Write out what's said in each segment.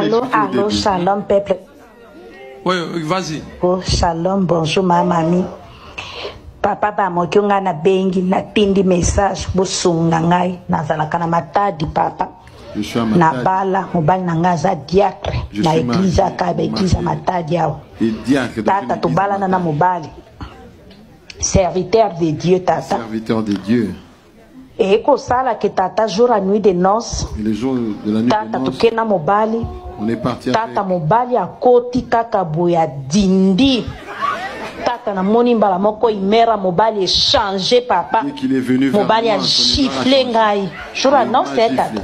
Allô, allô, shalom peuple. Oui, vas-y. Oh, shalom, bonjour ma mamie. Papa bamoki ngai nabengi natindi message bosunga ngai nazalaka na matadi papa nabala mobali na ngai aza diacre na eglize aka baeglize ya matadi awa tata tobalana na mobali serviteur de dieu tata serviteur de dieu eye kosala ke tata jour ya nuit de noce tata toke na mobali tata mobali akoti kaka boye adindi tata namoni mbala moko imera mobali echange papa mobali agifle ngai jour ya noce ye tata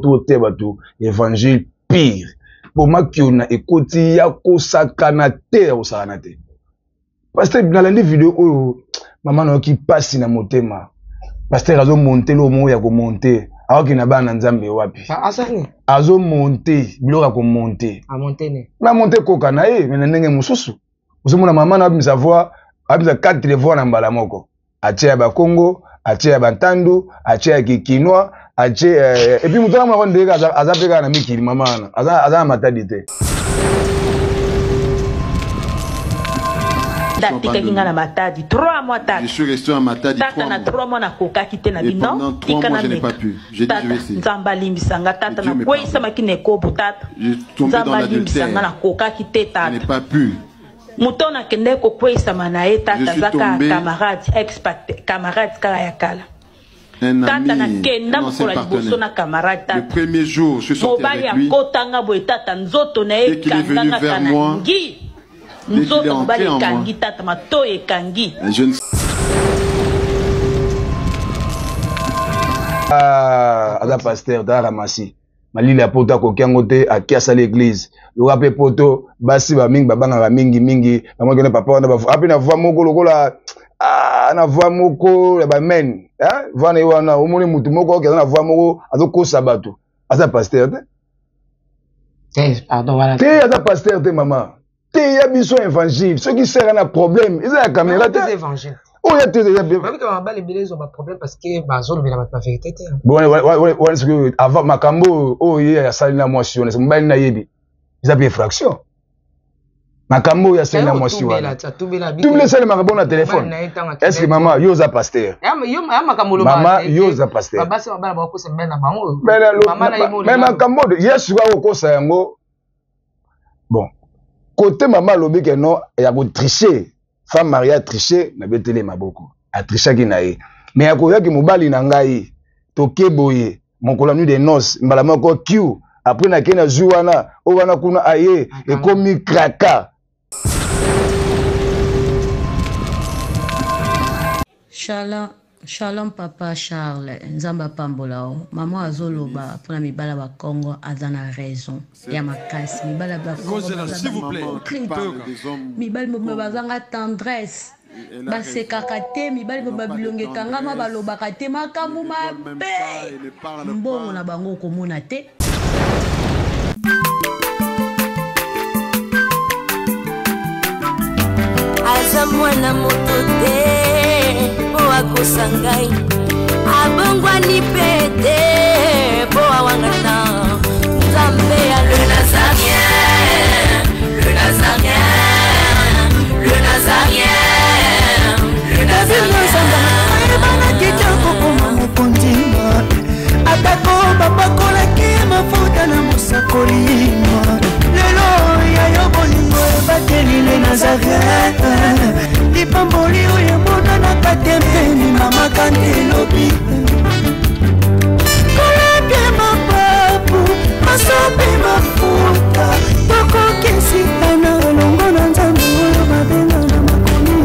toteya bato évangile pire mpo makiona ekoti ya kosakana te ya kosakana te Pasteur nalandi video oyo mama nayoki mpasi na motema pasteur azomonte eloko moko ya komonte aoki na bana na nzambe wapi ah, azomonte biloko ya komonte na monte koka na ye me na ndenge mosusu ozomona mama na abimisa voi abimisa 4 voi na mbala moko atie ya bakongo atie ya bantandu atie ya kikinois atie eh, epuis moto wana monako ndenge aza mpe kaka na mikili mama wana aza na matadi te atikaki ngai na matadi 3 mois tata tata na 3 mois nakokaki te na bino tika na meka tata nzambe alimbisa nga tata nakweyisamaki na ekobo tata nzambe alimbisa nga nakokaki te tata Moto oyo nakendaki kokweisama na ye tata aza kaka camarade ex camarade kaka ya kala tata nakenda mokolo ya liboso na camarade tata mobali akotanga boye tata nzoto na ye ekanganga kana ngi nzoto mobali ekangi tata matoi ekangi ah, aza pasteur ta ramasi malili ya poto akoki yango te ake asali eglise lokola mpe poto basi bamingi babangaka mingi mingi bamoki na papa wana ape na voi moko lokola ah, na voi moko ya bamen voi na ye wana omoni motu moko oke aza na voi moko azokosa bato aza paster te te aza paster te mama teya biso évangile soki sera na problème eza ya kamera te oyo te wana soki avant makambo oyo ye asali na mwasi wana mobali nayebi eza mpe infraction makambo oyo asali na mwasi wana tubela esalemaka bo na telefone estce mama yo oza paster mama yo oza paster me makambo oyo ye sikoyo akokosa yango bon kote mama alobi ke non ya kotriche femme marie atriche nabeteli ye maboko atrichaki na ye me ya koyaki mobali na ngai toke boye mokolo ya nuit de noce mbala moko q apres nakei na zwi wana oyo wana kuna aye ekomi kraka Shalom, shalom papa Charles, Nzambe apambola yo. Maman azoloba mpona mibala ba Congo aza na raison ya makasi. Mibala ba Congo baza ba hypocrite. Mibali mobima bazanga tendresse. Basekaka te, mibali mobima bilongi ekangama balobaka te makambo mabe. Mbongo na bango okomona te. Aza mwana moto te mpo akosa ngai abongwani mpe te mpo awangana nzambe ya le nazarien le nazarien le nazarien le nazarien ayebanaki te akokoma mokonzi atako bapakolaki ye mafuta na mosakoli lelo ya yo bolingo ebateli le nazaret lipamboli oyo emonanaka te mpeni mama kante elobi kolapie mapapu masope mafuta tokokesitana elongo na nzambe oyo babenga na makomi.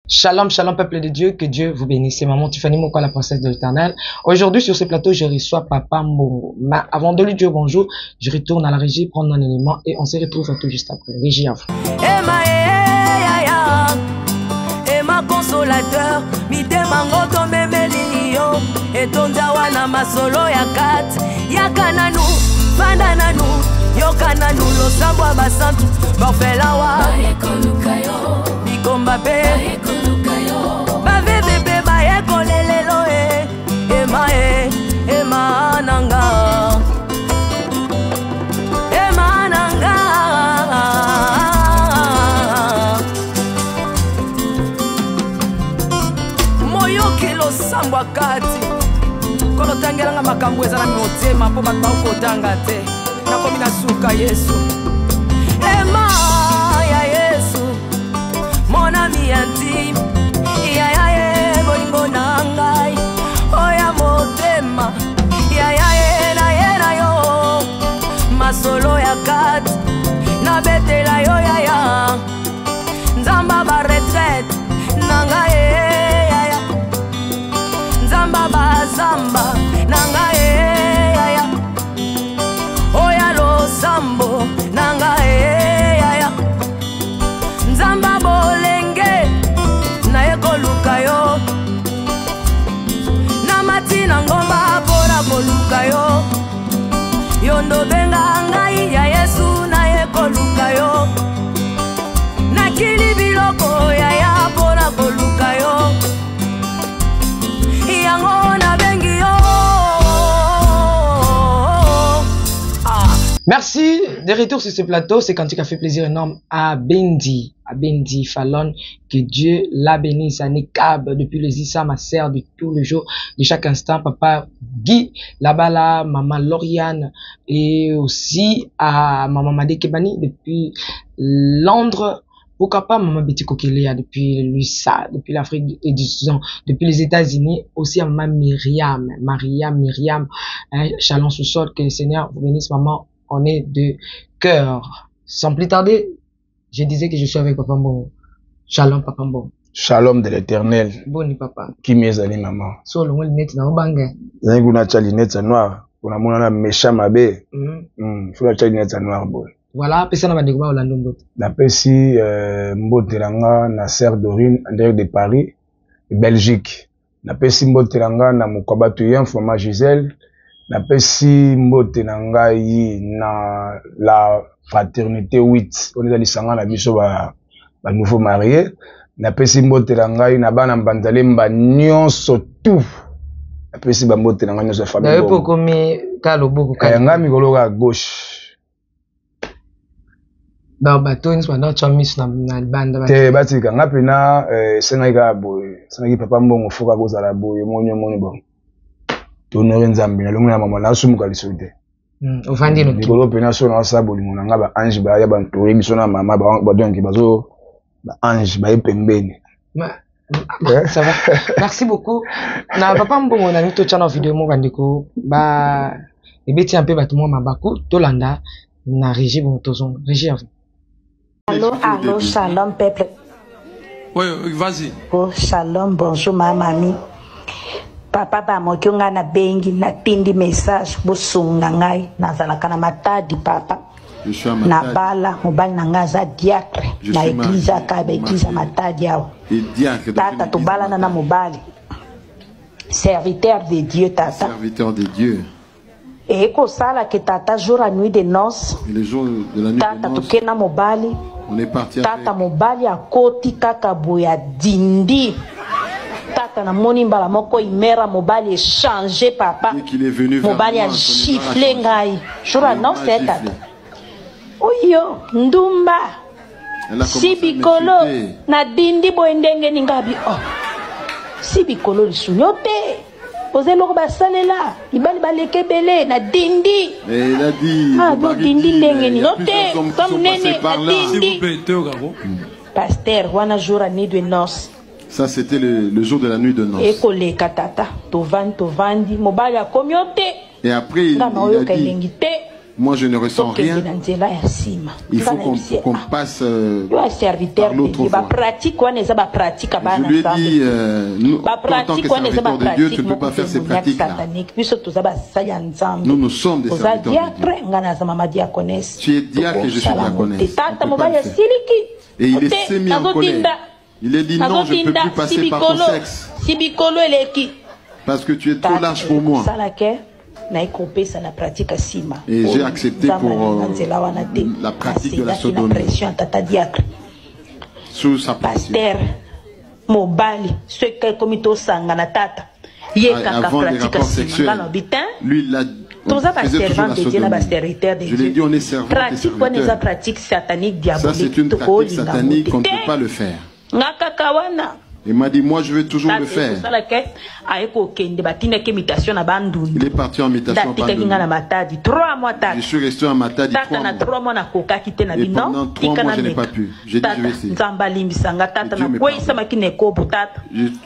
Shalom, shalom peuple de Dieu, que Dieu vous bénisse. C'est maman Tiffany Moko, la princesse de l'éternel. Aujourd'hui, sur ce plateau, je reçois Papa Mbongo. Mais avant de lui dire bonjour, je retourne à la régie prendre un élément et on se retrouve tout juste après. Régie à vous. Ema, eh, Ema consolateur, mitema ngo tomemeli yo etonda wana masolo ya kati yaka nanu fanda nanu yoka nanu losambo ya basantu bafelawa bikomba mpe baveve mpe bayekolelelo e ema e Tanga makambo eza na motema mpo bato bakotanga te. Nakomi na suka Yesu. Ema ya Yesu, mon ami intime, yaya ye bolingo na ngai, oya motema, yaya ye na ye na yo, masolo ya kati, nabetela yo yaya, nzamba ba retraite na ngai ye yaya, nzamba bazamba na ngai ye yaya, oya losambo na ngai ye yaya, nzamba bolenge naye koluka yo, namati na ngomba mpona koluka yo, yo ndobenga ngai ya Yesu naye koluka yo, nakili biloko yaya mpona koluka yo, yango nabengi yo. Ah. Merci de retour sur ce plateau. C'est quand tu as fait plaisir énorme à Bendy Fallon. Que Dieu la bénisse. À Nekab, depuis les Issa, ma sœur de tous les jours, de chaque instant. Papa Guy Labala, maman Lauriane et aussi à maman Madé Kebani depuis Londres. Pourquoi pas maman Betty Kokeléa depuis l'USA, depuis l'Afrique et du Soudan, depuis les États-Unis, aussi à maman Myriam, Maria Myriam, hein, Chalon sous-sol, que le Seigneur vous bénisse, maman, on est de cœur. Sans plus tarder, je disais que je suis avec Papa Mbongo. Shalom, Papa Mbongo. Shalom de l'Éternel. Boni papa. Qui m'est allé, maman. Solo, on lunette na obanga. Zangi kuna cha lunette noire. Kuna mona na méchant mabe. Faut la cha lunette noire boy. Voilà, pesa na bandeko ba Orlando Mbote. Na pesi Mbote nanga na sœur Dorine en direct de Paris, Belgique. Na pesi Mbote nanga na Mokabatu Yen, Foma Gisèle. Na pesi Mbote nanga yi na la fraternité 8. On est dans lisanga na biso ba nouveau marié. Na pesi Mbote nanga yi na bana mbanzale mba nyonso tout. Na pesi ba Mbote nanga nyonso famille. Na yo komi ka loboko ka. Nga mikolo ka gauche. Ba bato nyonso banda otya miso na libanda. Te batika nga mpena esengaki kaka boye, esengaki papa Mbongo foka kozala boye moni moni bon. Tonore Nzambe na longo ya mama nasumuka liso te. Ovandi no. Mikolo mpena so na osala bolingo na nga ba ange ba ya ba biso na mama ba donc bazo ba ange ba ye pembeni. Ça va. Merci beaucoup. Na papa Mbongo na nito tya na video mo bandeko ba ebeti un peu bato mwa mabaku tolanda na régie bon tozonga régie avant. Allô, allô, shalom peuple. Oui, vas-y. Oh, shalom, bonjour ma mamie. Papa ba moki nga na bengi na tindi message bosunga ngai nazalaka na Matadi papa. Na bala mobali na ngai aza diacre na église aka ba église ya Matadi awa. Tata tobalana na mobali. Serviteur de Dieu tata. Serviteur de Dieu. Et kosala ke tata jour à nuit de noces. Et le jour de la nuit tata de noces. Tokena mobali. On est parti tata mobali akoti kaka boya dindi. Tata na moni mbala moko imera mobali échanger papa. Dès qu'il est venu vers mobali moi, a giflé ngai. Jour à noces tata. Oyo ndumba. Sibikolo na dindi boye ndenge ningabi oh. Sibikolo lisunyote. Oze loko basalela ibali baleke bele na dindi. Et il a dit, ah, mon mari dindi dit, ndenge il y a ni plusieurs hommes qui comme sont nene passés par na là. dindi. S'il vous plaît, Théo Gabo. Pasteur wana jour à nuit de noces. Ça c'était le jour de la nuit de noces. Ekoleka tata tovandi tovandi mobali akomi ote. Et après il Nga na oyoka a dit, elengi te. moi je ne ressens rien. Il faut qu'on passe serviteur par l'autre voie. Je lui ai dit, nous, en tant que serviteur de Dieu, tu ne peux pas faire ces pratiques-là. Nous, nous sommes des serviteurs de Dieu. Tu es diacre et je suis diaconesse. On ne peut pas le faire. Et il s'est mis en colère. Il a dit non, je ne peux plus passer par ton sexe. Parce que tu es trop large pour moi. Et j'ai accepté pour la pratique de la sodomie. Sous sa pression. Avant les rapports sexuels, lui, il a faisait toujours la sodomie. Je lui ai dit, on est servant et serviteur. Ça, c'est une pratique satanique qu'on ne peut pas le faire. Il m'a dit, moi je vais toujours le faire. Aye kokende batindaki mutation na Bandundu. Il est parti en mutation Atikaki nga na Matadi 3 mois tata. Je suis resté en Matadi 3 mois. Tata na 3 mois nakokaki te na bino. Pendant 3 mois je n'ai pas pu. J'ai dit je vais essayer. Nzambe alimbisa nga tata na kweyisamaki na ekobo tata.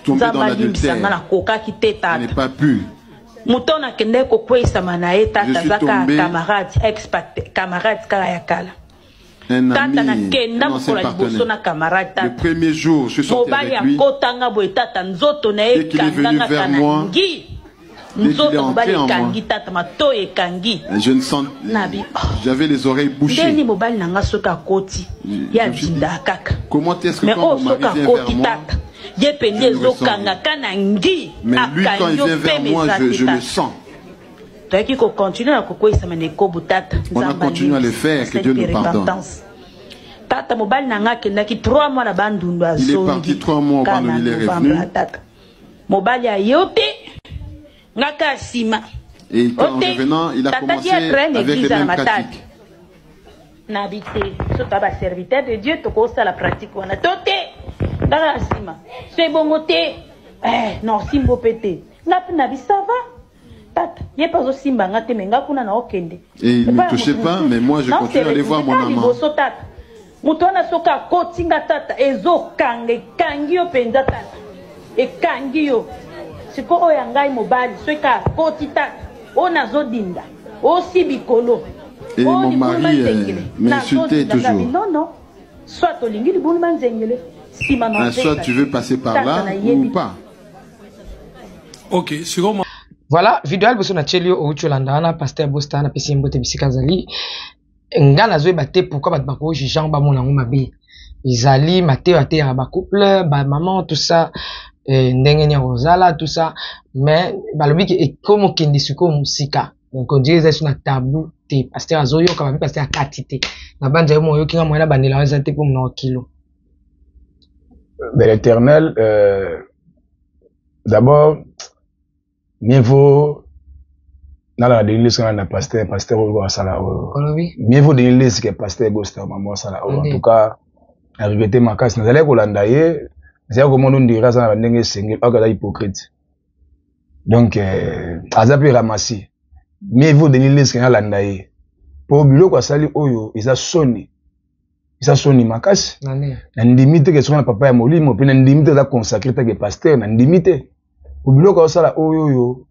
Nzambe alimbisa nga nakokaki te tata. Je n'ai pas pu. Moto oyo nakendaki kokweyisama na ye tata aza kaka camarade ex camarade kaka ya kala. Un Tata ami, nakenda un ancien mokolo ya liboso partenaire. na camarade Le tata. premier jour, je suis sorti Mobali avec lui. akota nga boye tata nzoto na ye Dès qu'il est venu ekanganga vers kana moi, ngi. dès qu'il est Nzoto entré mobali en moi, ekangi tata matoyi ekangi. je ne sens, Nabi oh. j'avais les oreilles bouchées. Ndeni mobali na nga soki akoti Je ye me suis dit, adinda kaka. comment est-ce que Mais quand oyo mon mari soki vient vers akoti moi, tata ye mpenza je ne ressens ezokanga rien. ka na ngi Mais lui, quand akangi il yo vient vers pema moi, eza je, te je le tata. sens. Toyaki kocontinue na kokweyisama na ekobo tata. On a Nzambe continué à le alimbisa faire, que asali Dieu mpe nous pardonne. repentance. Tata mobali na nga akendaki 3 mois na Bandundu Il est parti azongi 3 mois au kaka Bandundu, na il est novembre revenu. tata. Mobali aye te nga kaka nsima. Et quand, en Ote revenant, il a tata commencé diatre na avec les église ya mêmes Matadi. pratiques. Nabi te so toya ba serviteur de Dieu tokosala pratique wana to te nga kaka nsima so ebongo te eh, na osimbo mpe te nga mpe nabi ça va tata ye mpe azosimba nga te me nga kuna na okende Et il ne epai me ya touchait moto pas, mosusu mais moi je na continue à aller voir oseretrouve mon kaka amant. liboso tata moto wana soki akoti nga tata ezokanga ekangi yo mpenza tata ekangi yo sikoyo oyo ya ngai mobali soki akoti tata oyo nazodinda osi bikolo Et oyo mon libulu mari manzengele m'insultait nazodinda ngabi toujours. non non soit olingi libulu manzengele nsima na Ah, soit ozeka tu te veux passer par tata là ou nayebi pas. Ok, sikoyo Voilà, video ya liboso natieli yo outi olanda wana pasteur Bosta napesi ye mbote bisika azali. Nga nazoyeba te pourquoi bato bakojuge yango bamona yango mabe. Ezali mateyo ateyaka ba couple, ba maman, tout ça, eh, ndenge nini ya kozala, tout ça. Mais balobi ke ekomi okende sikoyo mosika. Donc on dirait eza lisusu na tabou te. Pasteur azoyoka babi pasteur akati te. Na banza yo moyoki nga moyen nabandela yango eza te mpo monoko kilo. De l'éternel, d'abord, mieux vaut nalala Denis Lessie na pasteur, pasteur oyo asala oyo. Olobi? Mieux vaut Denis Lessie que pasteur Gosta maman asala oyo. En Nde. tout cas, na regretté makasi, nazalaki kolanda ye, nazalaki komona ondire aza na bandenge esengeli, oyo aza hypocrite. Donc, aza mpe ramassi. Mieux vaut Denis Lessie que nalanda ye. Po biloko asali oyo eza soni. Eza soni makasi. Nani? Na ndimi te ke soki na papa ya molimo, pe na ndimi te aza consacré te ke pasteur, na ndimi te. Po biloko asala oyo oyo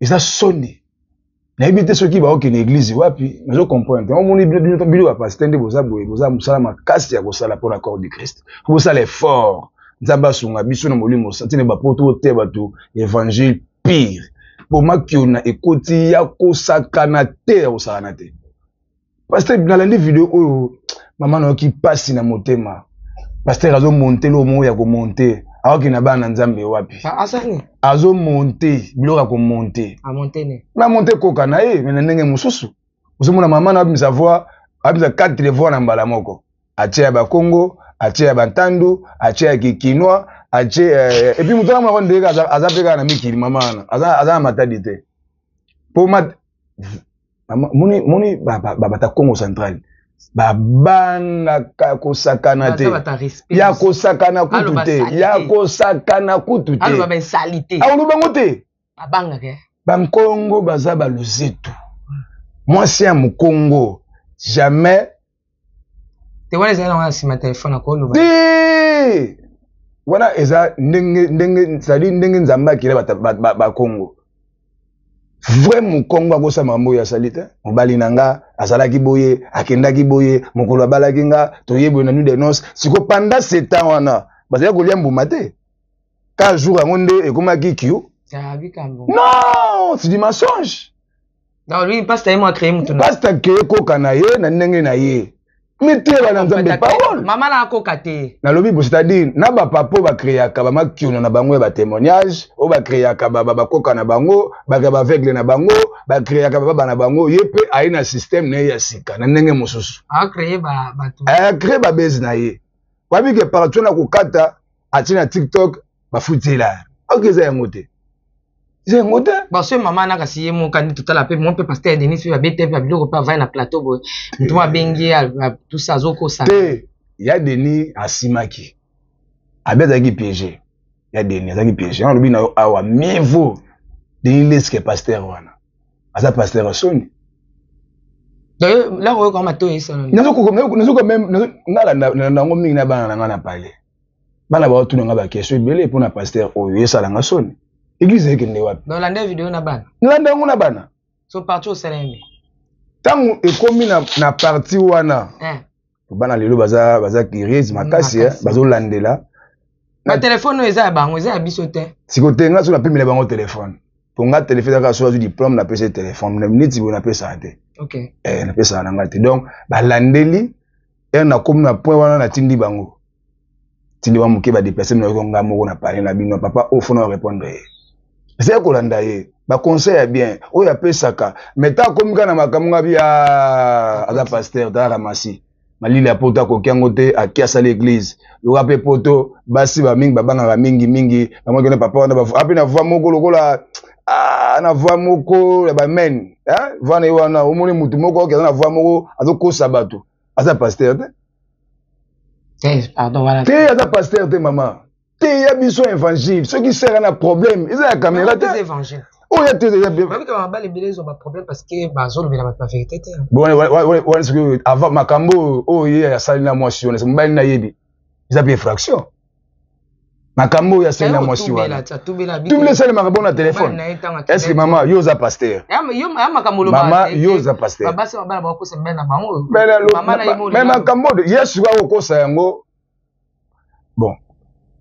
eza soni. Nayebi te soki baokende église wapi, nazo comprendre te. Omoni bino bino ba pasteur nde boza boye, boza mosala makasi ya kosala mpona corps du Christ. Faut bosala effort. Nzambe asunga biso na molimo santi na bapoto oteya bato évangile pire. Po makiona ekoti ya kosakana te, ya kosakana te. Pasteur, nalandi video oyo, mama nayoki pasi na motema. Pasteur azo monter lo moko ya ko monter. Aoki na bana Nzambe wapi? Ba asani? Azo monter, biloko ya ko monter. A monter ne. Na monter koka na ye, mais na ndenge mosusu. Ozomona mama na abimisa voix, abimisa 4 voix na mbala moko. Atie ya Bakongo, atie ya Bantandu, atie ya Kikinois, atie, et puis moto wana moko ndenge aza pe kaka na mikili mama wana. Aza na Matadi te. Po mama, moni, moni, ba, ba, ba, bata Congo central. Ba bangaka kosakana te. Baza bata respect. Ya kosakana kutu Aloba te. sali Ya te. kosakana kutu te. Aloba ba sali te. Aloba bango te. Ba bangaka, eh. Ba Nkongo baza ba luzetu. Mwasi ya Mukongo, jamais. Te wana ezali na wana nsima telefone akoloba. Te! Wana eza ndenge, ndenge, c'est-à-dire ndenge Nzambe akela bata, ba, ba, ba Kongo. Vrai Mukongo akosala makambo oyo asali te. Mobali na nga azalaki boye, akendaki boye, mokolo abalaki nga, toye boye na nuit de noces. Siko pendant ce temps wana, bazalaki kolia mbuma te. Ka jour yango nde ekomaki Q. Non, c'est du mensonge. Non, lui, pasteur ye mo a créé mutu na. Pasteur créé koka na ye na ndenge na ye. Mais te ba na Nzambe parole. Mama na koka te. Nalobi bo, c'est-à-dire na ba papa ba créaka ba makiona na bango ya ba témoignage, o ba créaka ba, ba, ba koka na bango, ba ba aveugle na bango, ba créaka ba baba na bango, ye pe aye na système na ye ya sika na ndenge mosusu. A créé ba bato. A créé ba base na ye. Wabi ke partout na kokata atie na TikTok ba futela. Ok, eza yango te. Eza yango te. Bon, ce maman na kasi ye moko kandi totala pe, mon pe pasteur Denis pe babete pe biloko pe avai na plateau boye. Mutu moko abengi ye, tout ça azokosa. Te, ya Denis asimaki. Abe azalaki piégé. Ya Denis azalaki piège. Yango alobi na yo awa, mieux vaut Denis Lessie que pasteur wana. Aza pasteur ya soni. Nazokoka meme nga nalanda yango mingi na bana na nga na palais. Bana baotuna nga baquestion ebele mpo na pasteur oyo esala nga soni. Église ekende wapi? Nolanda video na bana. Nolanda yango na bana. So parti osala nini? Ntango ekomi na parti wana. Eh. Bana lelo baza curieuse makasi, eh, bazolandela. Ba telefone oyo eza ya bango, eza ya biso te. Siko te, nga so napimela bango telefone. Po nga telefone kaka so azwi diplôme, napesa ye telefone. Na minute boye napesaka te. Okay. Eh, napesaka na nga te. Donc balandeli ere nakomi na point wana, natindi bango. Tindi wa moke badeplace mina yoki nga moko na parle na bino papa oyo fona répondre ye. Ezali kolanda ye baconseil ya bien oyo apesaka, mais ta akomi kaka na makambo nga bi aza pasteur ta ramasi malili ya poto akoki yango te, aki asali église lokola mpe poto basi bamingi babangaka mingi mingi bamoki na papa wana ape na voix moko lokola na voix moko ya bamen voix na ye wana omoni mutu moko oke aza na voix moko azokosa bato, aza pasteur te. Pardon, wana te, aza pasteur te mama te. Ya biso évangile, soki sera na problème eza ya caméra te oyo te. Wana soki avant makambo oyo ye asali na mwasi wana, mobali nayebi eza mpe infraction. Makambo oyo asali na mwasi wana tubela esalemaka bongo na telefone. Est ce que mama yo oza pasteur? Mama yo oza pasteur, mais makambo oyo ye sikoyo akokosa yango. Bon,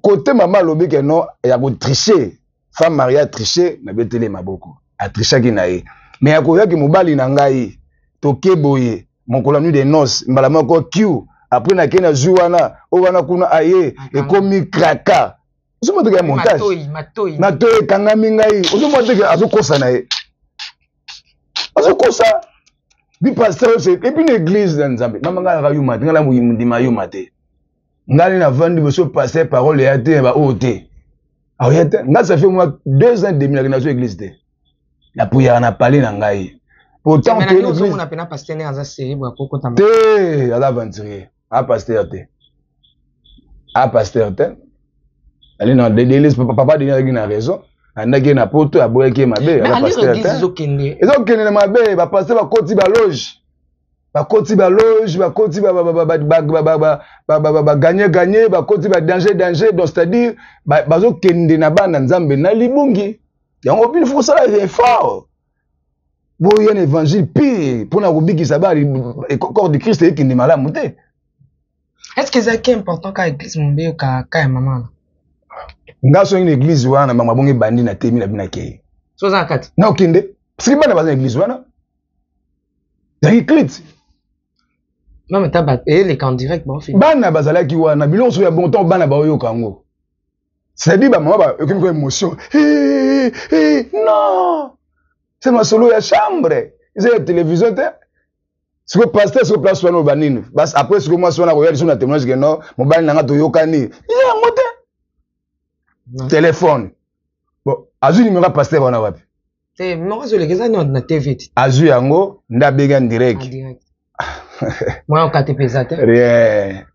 côté mama alobi ke non, ya kotriche, femme mariée atriche, nabeteli maboko, atrichaki na ye. Mais akoyaki mobali na ngai toke boye mokolo ya nuit de noce, mbala moko q après nakei na zwi wana oyo wana kuna aye ekomi kraka. Ozomona teke ya montage, matoi ekangami ngai. Ozomona teke azokosa na ye, azokosa bi pasteur. Et puis na église na Nzambe, mama, ngai naka yuma te, ngai na ndima yuma te. Ngai navandi boso pasteur, parole ya te ba oyo te, aoya te. Ngai ça fait moi 2 ans demi nakende nazo église te, napuyaka na palais na ngai. Pourtant te, aza aventurier, a pasteur te, a pasteur te. Ali na Denis, papa Denis azalaki na raison, andaki ye na poto, aboyaki ye mabe. Aza pasteur te, ezokende na mabe. Bapasteur bakoti baloge, bakoti baloge, bakoti baganye ganye, bakoti badanger danger. Donc c'est à dire bazokende na bana Nzambe na libungi. Yango bino faut kosala effort boya na évangile pire mpona kobikisa ba corps du Christ ekende malamu te. Est ce que ezalaki important ka église mobe yoka ka ya mama wana? Nga soki na église wana mama bongo ebandi na temi na bino akei. So oza na kati? Na okende soki bana baza na église wana ezalaki clite. Mama ta bato eyeleka en direct baofilme. Bana bazalaki wana, biloko soki ya bon ntango bana baoyoka yango, c'est-à-dire bamama bayoki ko émotion. Non, c'est masolo ya chambre, eza ya télévision te. Sikoyo pasteur, sikoyo place wana oloba nini? Bas après sikoyo mwasi wana koya lisusu na témoignage ke non, mobali na nga toyokani ye yango te, telefone. Bon, azwi numéro ya pasteur wana wapi? Te, numéro azoleka eza na TV te. Azwi yango nde abengi en direct. Moyen okate mpe eza te. Rien,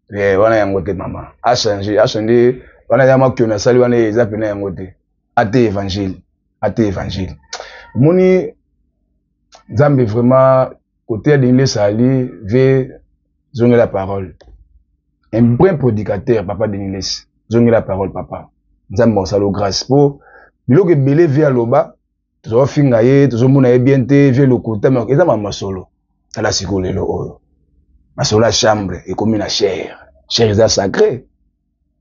rien wana yango te mama. Achange, achange wana ya makiona asali wana eza pena yango te. Ate évangile, ate évangile. Omoni Nzambe vraiment côté ya Denis Lesali ve zongela parole. Un bon prédicateur, papa Denis Lessi, zongela parole papa. Nzambe osalo grâce po biloko ebele ve aloba, tozofinga ye, tozomona ye bien te, ve lokuta, mais eza ma masolo. Tala sikoyo lelo oyo masolo ya chambre ekomi na chair. Chair eza sacré,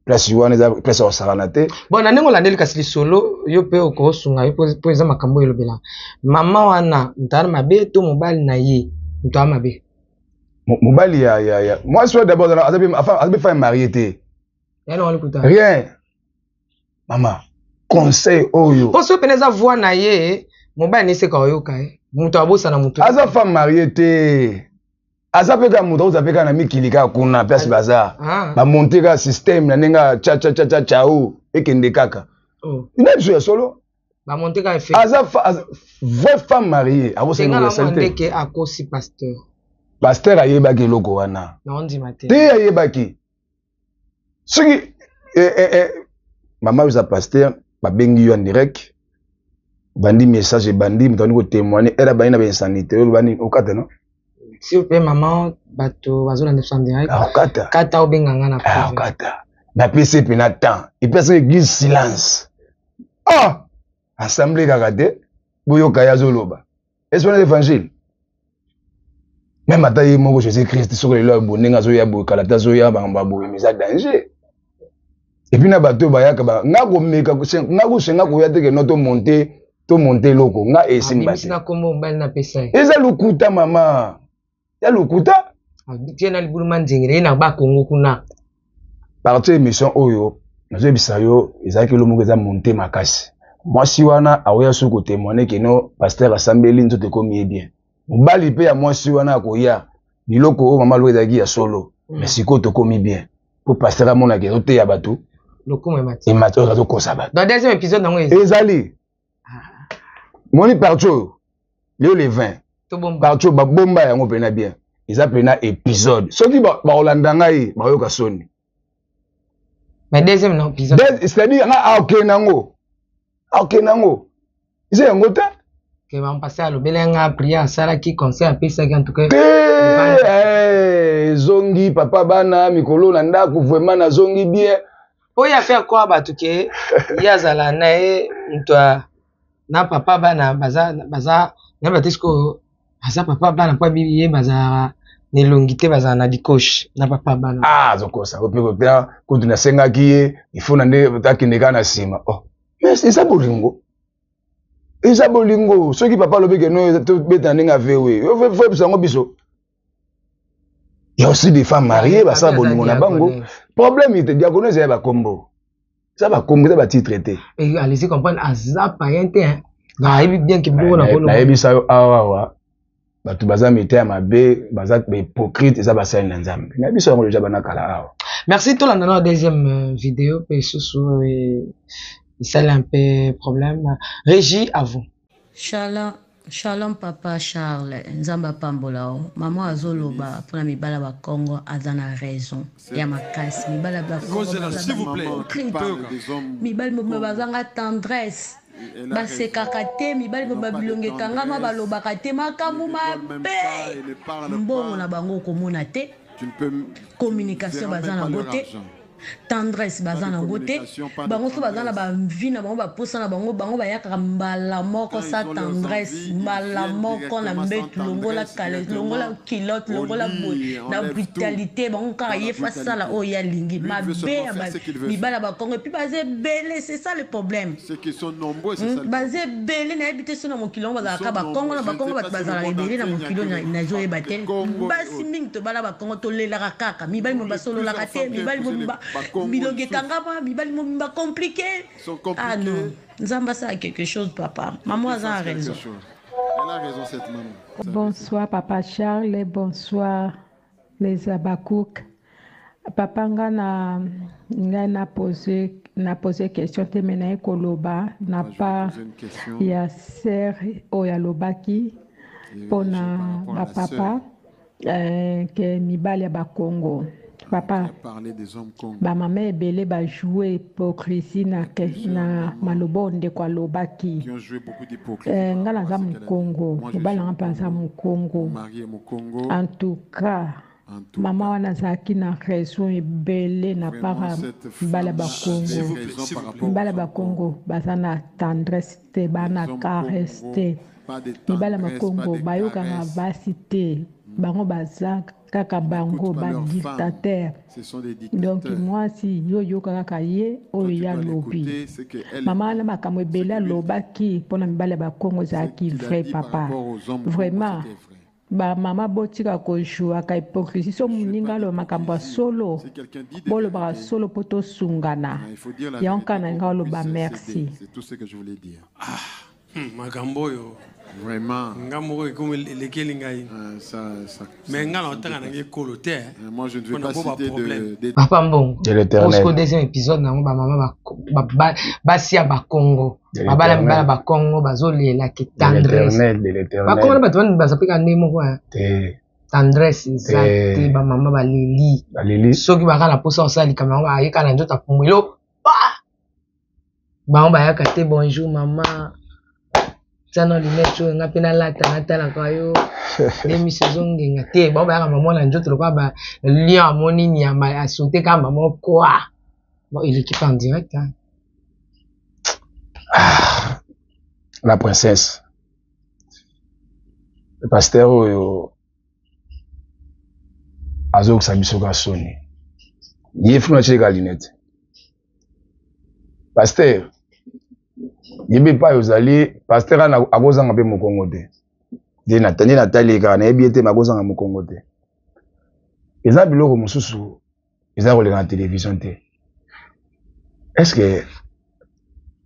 place wana eza place ya kosakana te. Bon, na ndenge olandeli kasi lisolo, yo mpe okosunga yo mpo eza makambo oyo elobela mama wana, moto aza mabe to mobali na ye moto aza mabe? Mobali ya mwasi oyo d'abord aza mpe femme mariée te. Rien mama, conseil oyo mpo soki pene eza voix na ye, mobali neseka oyoka ye, moto abosana moto. Aza femme mariée te, aza mpe kaka moto akoza mpe kaka na mikili kaka kuna place baza bamonte kaka système na ndenge ya cha cha cha cha chao ekende kaka na biso ya solo. Aza vraie femme mariée, akosala akosi pasteur. Pasteur ayebaki eloko wana te, ayebaki soki. Mama oza pasteur, babengi yo en direct, bandi message ebandi, moto abandi kotémoigner, ere abandi na bainsanité, oyo bani okata no? S'il vous plaît maman, bato bazolanda biso en direct. Okata. Kata obenga nga na privé. Okata. Napesi ye mpena temps. Epesi église silence. Ah! Assemblée kaka te, boyoka ye azoloba. Est-ce wana évangile? Même ata ye moko Jésus Christ soki lelo boye ndenge azoya boye kala te azoya bango baboye mais eza danger. Et puis na bato bayaka ba nga komeka nga kosenga koya te ke no to monter to monter eloko nga esimba te. Eza lokuta mama. Ya lokuta. Tie na libulu manzengele ye na ba Congo kuna. Partie émission oyo nazoyebisa yo ezalaki eloko moko eza monte makasi. Mwasi wana akoya soki kotémoigne ke no pasteur asambeli nzoto ekomi ye bien. Mobali mpe ya mwasi wana akoya biloko oyo mama aloki ezalaki ya solo. Mais sikoyo tokomi bien. Po pasteur amonaki azoteya bato. Lokumu emati. Emati oyo azokosa bato. Dans deuxième épisode nango ezali. Moni partie oyo leo le 20 partie oyo babomba yango mpena bien eza mpena épisode soki bakolanda ngai bakoyoka soni. Mais deuxième na épisode c'est-à-dire nga akokende yango akokende yango eza yango te. Ke bampasi alobeli nga prière asalaki conseil apesaki en tout cas te ezongi papa bana mikolo na ndako vraiment nazongi bien. Oyo affaire kwa bato ke ye azala na ye moto na papa bana baza baza na bato sikoyo aza papa bana mpo ye bazalaka na elongi te bazala na dikoche na papa bana. Ah azokosa ope kopia kutu nasengaki ye ifo na nde akende kaka na nsima. Oh mais eza bolingo. Eza bolingo soki papa alobi ke no tobeta ndenge avewe fo yebisa yango biso. Il y a aussi des femmes mariées, bah ça, bon, mon abango. Problème, il te diagonise, il y a combo. Ça va combo, ça va titre te. Et allez-y comprendre, aza païen te, hein. Bah, il bien que bon, na na yebisa yo awa awa. Bato baza mite ya mabe, baza ba hypocrite, eza basali na Nzambe. Na biso yango déjà bana kala awa. Merci tolanda na deuxième vidéo pe susu esali un peu problème. Régie à vous. Shalom, shalom papa Charles, Nzambe apambola yo. Maman azoloba mpona mibala ba Congo aza na raison ya makasi. Mibala ba Congo s'il vous plaît. Mibali mobima bazanga tendresse. Basekaka te, mibali mobima bilongi ekangama balobaka te makambo mabe. Mbongo na bango okomona te. Communication baza nango te. Tendresse baza nango te. Bango so baza na ba envie na bango, ba posa na bango, bango bayakaka mbala moko sa tendresse, mbala moko na mbetu, longola kale, longola culotte, longola boye, na brutalité, bango kaka ye fa sala oyo ye alingi. Mabe ya ba mibala ba Congo, et puis baza ebele, c'est ça le problème. Baza ebele, nayebi te so na mokili yango bazalaka ba Congo, na ba Congo bato bazalaka ebele na mokili oyo nazoyeba te. Basi mingi tobala ba Congo tolelaka kaka, mibali mo basololaka te, mibali mobimba bilongi ekangama, mibali mobimba compliqué. Ah non, Nzambe asala quelque chose papa. Maman aza na raison. Elle a raison cette maman. Bonsoir papa Charles, bonsoir les Habacucs. Papa nga na ngai na poser na poser question te mais naye koloba na part ya sœur oyo alobaki mpona ba papa ke mibali ya ba Congo papa ba mama ebele ba jouer hypocrisie na, na maloba oyo ndeko alobaki. Nga naza mokongo, mobali nanga mpe aza mokongo. En tout cas mama wana azalaki na raison ebele na part ya mibali ya bakongo. Mibali ya bakongo baza na tendresse te, ba na caresse te. Mibali ya bakongo bayokaka basi te, bango baza kaka bango ba dictateur. Donc mwasi yo yoka kaka ye oyo ye alobi. Mama wana makambo ebele alobaki mpona mibali ya bakongo ezalaki vrai papa. Vraiment ba mama botika kojouaka hypocrisie so moninga aloba makambo ya solo bolobaka solo mpo tosungana. Yango kaka na ngai oloba merci. Makambo oyo vraiment nga moko ekomi elekeli ngai. Mais nga na otanga na ngai ekolo te. Moi je ne veux pas citer de Papa Mbongo. De l'éternel. Parce que deuxième épisode nango ba mama ba basi ya ba Congo. Ba bala mibala ba Congo bazolela ki tendresse. De l'éternel. Ba Congo na bato bani bazapeka nde moko hein. Te. Tendresse eza te ba mama baleli. Baleli. Soki baka na posa osala likambo yango bayeka na nzoto apumbwelo. Bango bayaka te bonjour mama. Tia na lunette oyo nga mpe nalata natalaka yo nde miso ezongenga te. Bango bayaka mama na nzoto lokola ba lion amoni nyama asote kaka mama kwa. Bon, eleki pas en direct hein. Ah, la princesse. Le pasteur oyo azokisa biso ka soni. Ye funa atyeka lunette. Pasteur, yebi epai ozali, pasteur ana akozanga mpe mokongo te. Nde natali kaka nayebi ye te, me akozanga mokongo te. Eza biloko mosusu eza koleka na télévision te. Est-ce que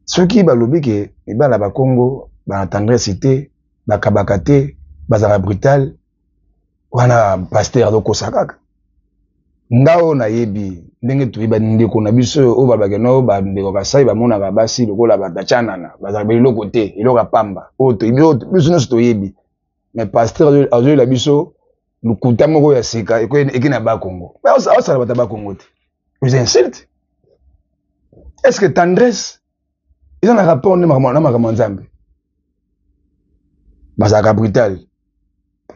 soki balobi ke mibala ba Congo ba tendresse te, bakabaka te, bazalaka brutal, wana pasteur azokosa kaka. Nga oyo nayebi ndenge toyebi bandeko na biso oyo balobaka no bandeko Kasai bamonaka basi lokola bato bacanana, bazalaka eloko te, eloko ya pamba oyo toyebi biso nyonso toyebi. Mais pasteur azoyela biso lokuta moko ya sika eke na Bakongo, aosala bato ya Bakongo te, eza insulte. Est-ce que tendresse eza na rapport na makambo ya Nzambe? Bazalaka brutal,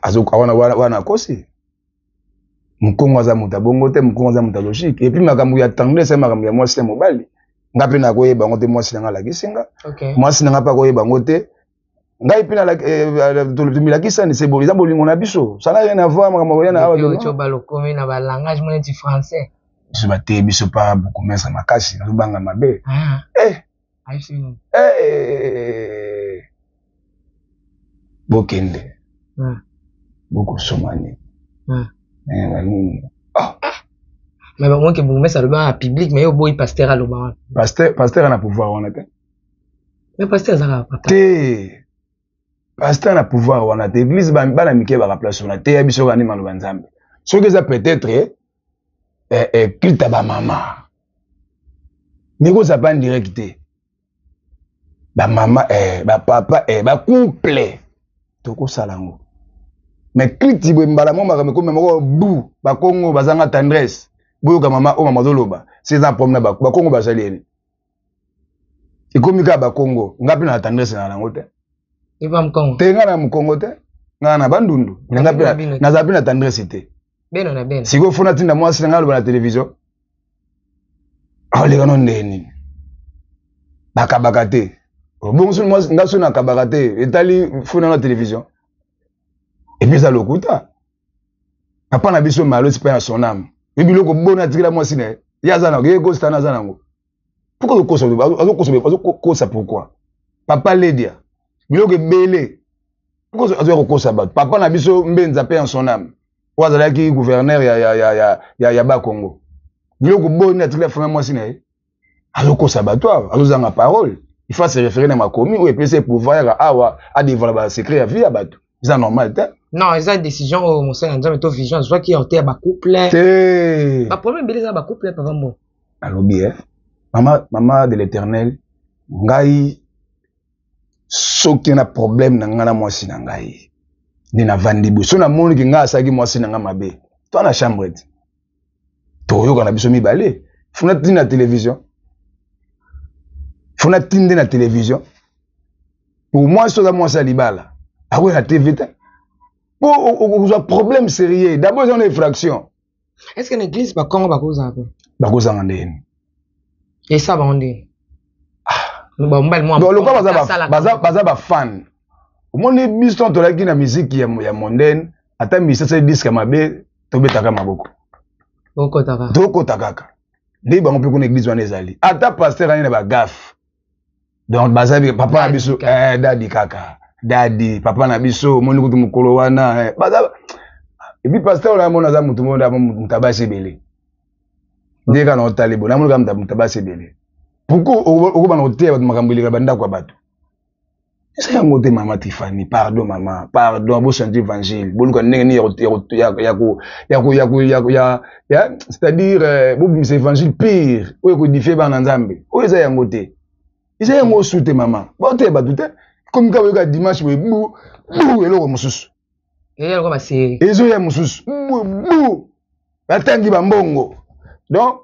wana akosi. Mokongo aza moto ya bongo te, mokongo aza moto ya logique. Et puis makambo ya tendresse ya makambo ya mwasi na mobali, nga mpe nakoyeba yango te. Mwasi na nga alakisi nga, mwasi na nga mpe akoyeba yango te. Ngai mpe tomilakisani, se eza bolingo na biso, ça n'a rien à voir makambo ya na awa. Balokomi na balangage mo neti français. Biso bateye biso pa bokomesa makasi, nazobanga mabe. Bokende bokosoma nini banini. Mais bango bourgmestre aloba na public, mais yo oboyi pasteur aloba wana. Pasteur ana pouvoir wana te. Mais pasteur azalaka papa te, pasteur na pouvoir wana te. Église bana mike baka place wana te, ya biso kaka nde maloba Nzambe. Soki eza peut-être culte ya bamama, mikozala pa direct te, bamama, bapapa, bacouple tokosala yango. Mais culte boye mbala mo makambo ekomi moko bu Bakongo bazanga tendresse. Boyoka mama oyo, mama azoloba se eza problème na Bakongo bazali ene ekomi kaka Bakongo. Nga mpe na tendresse na yango te. Te, nga na mokongo te, nga na Bandundu, nga mpe nazala mpe na tendresse te. Sikoyo fo natinda mwasi na ngai aloba na télévision, aoleka no ndenge nini? Bakabaka te, bongo soki nga soki nakabaka te, etali fo na télévision. Et puis eza lokuta. Papa na biso Malosi mpe na son âme, ye biloko boni atikela mwasi na ye, ye aza nango, ye gostana aza nango. Pourquoi azokosa? Azokosa, azokosa pourquoi? Papa Ledia biloko ebele, pourquoi azoya kokosa bato? Papa na biso Mbenza mpe en son âme, oyo azalaki gouverneur ya Bakongo, biloko boni atikela famille mwasi na ye? Azokosa bato awa, azozanga parole. Il faut se référer na makomi oyo epesi ye pouvoir yaka awa adévoile basecret ya vie ya bato. Eza normal te. Non, eza décision oyo mosali ya Nzambe to vision azwaki ya te ya bacouple. Te, baproblème ebele eza bacouple, papa mbo. Alobi mama, mama de l'Éternel, ngai soki na problème na ngai na mwasi na ngai nde navandi boye, so namoniki ngai asalaki mwasi na ngai mabe, to na chambre te, tokoyoka na biso mibale. Funa tindi na télévision, funa tindi na télévision po mwasi oza mwasi ya libala akoya na TV te, po okozwa problème sérieux. D'abord eza na infraction. Est ce que na église Bakongo bakozala mpe? Bakozanga ndeni? Esa bango ndeni? Lokola baza bafan, omoni biso tolaki na miziki ya mondaine, ata misi asali disque ya mabe, tobetaka maboko, tokota kaka nde bango mpe kuna. Église wana ezali ata pasteur ani na bagafe, donc baza papa na biso, dadi kaka dadi, papa na biso. Omoni kutu mokolo wana baza et puis pasteur oyo namoni aza motu moko moto abasi ebele, nde kaka na otali bo namoni kaka moto abasi ebele. Pourquoi okobana koteya bato makambo eleka bandako ya bato? Eza yango te, mama Tifani. Pardon mama, pardon. Bochange évangile, boluka ndenge nini ya, c'est-à-dire bobimisa évangile pire oyo ekoédifie bana Nzambe. Oyo eza yango te, eza yango osu te mama. Baoteya bato te, komi kaka boyoka dimanche boye bu bu eloko mosusu ezoya mosusu bu bu batangi bambongo. Donc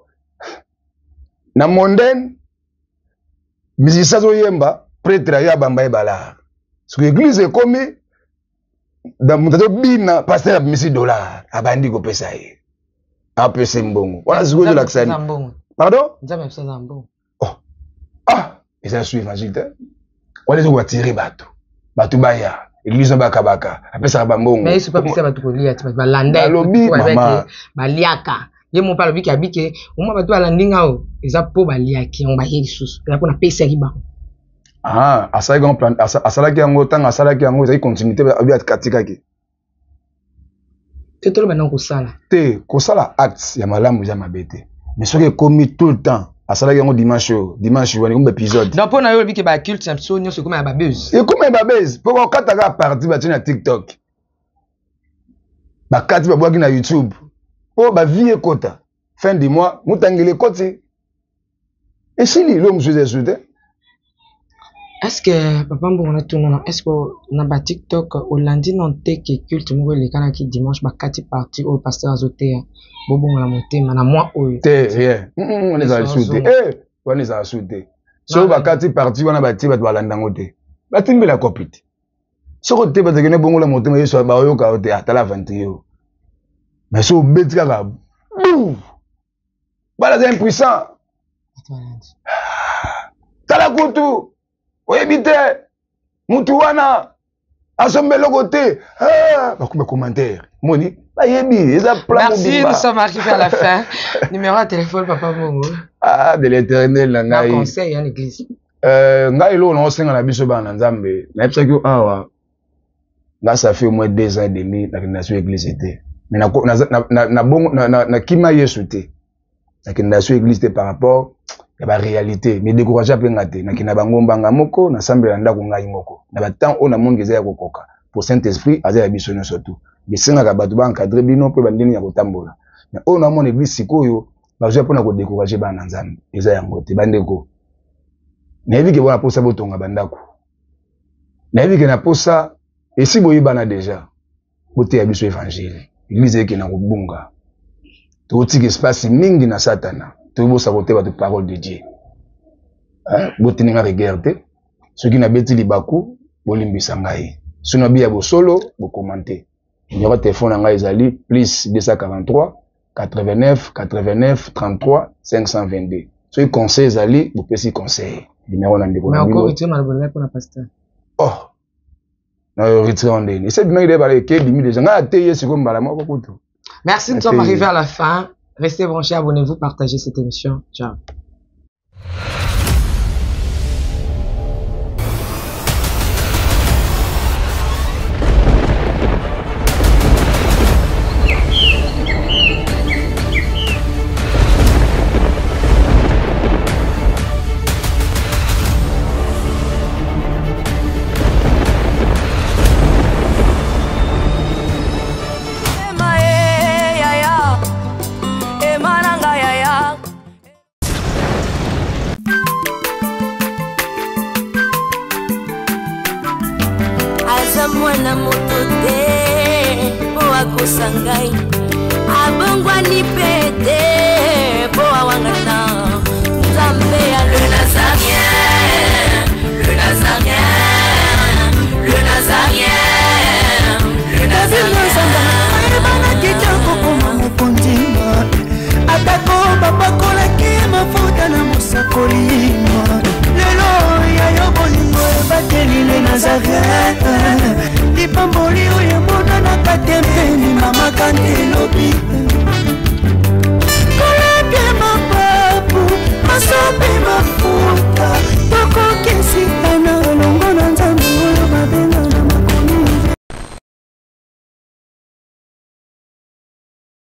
na mondaine. Musicien azoyemba, prêtre aye abamba ye balare. Soki église ekomi moto azobina, pasteur abimisi dollar, abandi kopesa ye, apesa mbongo wana. Sikoyo ezolakisa nini? Pardon? Oh. Ah, eza su évangile te wana, eza koatire bato, bato baya église bakabaka, apesaka bambongo. Balobi mama baliaka ye moko alobiki abike omwa bato balandi nga oyo eza mpo baliaki yango baye lisusu, eza mpo napesaki bango. Ah, asalaki yango ntango asalaki yango, ezali continuité, abi akatikaki. Te, toloba na kosala. Te, kosala acte ya malamu eza mabe te, mais soki ekomi tout le temps, asalaki yango dimanche oyo, dimanche wana, ekomi baépisode. Donc mpo na yo olobiki baculte na biso nyonso ekoma ya babuse. Ekomi ya babuse mpo bakataka parti, batie na TikTok, bakati, babwaki na YouTube mpo bavie ekota. Fin du mois motangeli ekoti, esili lo mosusu eza esu te. Est ce que papa Mbongo, natunana, est ce que na batiktok olandi non te ke culte moko elekanaki dimanche, bakati parti oyo pasteur azoteya bobongola motema na mwa oyo? Te, rien. Wana ezala lisusu te, wana ezala lisusu te. Soki bakati parti wana, batie bato balanda yango te, batimbela kopi te. Soki ote bato akende bongola motema, Yesu baoyoka yo te, atala aventure yo. Mais soki obeti kaka bu bala aza impuissant, tala kutu oyebi te mutu wana asomba eloko te, bakomi commentaire, moni bayebi eza plan. Merci, nous sommes arrivés à la fin. Numéro ya téléphone, papa Mbongo. Ah, de l'Éternel na ngai. Conseil ya l'église. Ngai eloko na osenga na biso bana na Nzambe, nayebisaki yo awa, nga ça fait au moins 2 ans et demi nakende na so église te, mais nakima Yesu te, nakende na so église te par rapport ya baréalité, mais décourage mpe nga te. Nakende na bangombanga moko, nasambela ndako ngai moko na batemps oyo namongi eza ya kokoka pour Saint Esprit aza ya biso nyonso. Tu besengaka bato baencadre bino mpe bandeni ya kotambola. Mais oyo namona église sikoyo bazwa mpona kodécourage bana na Nzambe, eza yango te. Bandeko, nayebi ke bona mposa botonga bandako, nayebi ke na posa esi boyebana deja, boteya biso évangile. Église eyeke na kobunga, tokotika espace mingi na Satana, tobosa koteya bato parole de Dieu. Botininga rigueur te soki nabeti libaku, bolimbisa ngai. Soki nabiya bosolo, bokomante. Numéro ya telefone na ngai ezali plus 243 89 89 33 522. Soki conseil ezali, bopesi conseil, numéro na ndeko na bino. Oh, na retire ngo ndeni ese ebimaki de bala eke, ebimi deja, ngai ate ye sikoyo mbala moko kutu. Merci, nous sommes arrivés à la fin. Restez branchés, abonnez-vous, partagez cette émission. Ciao. Aza mwana moto te mpo akosa ngai, abongwani mpe te mpo awangana Nzambe ya le Nazarien.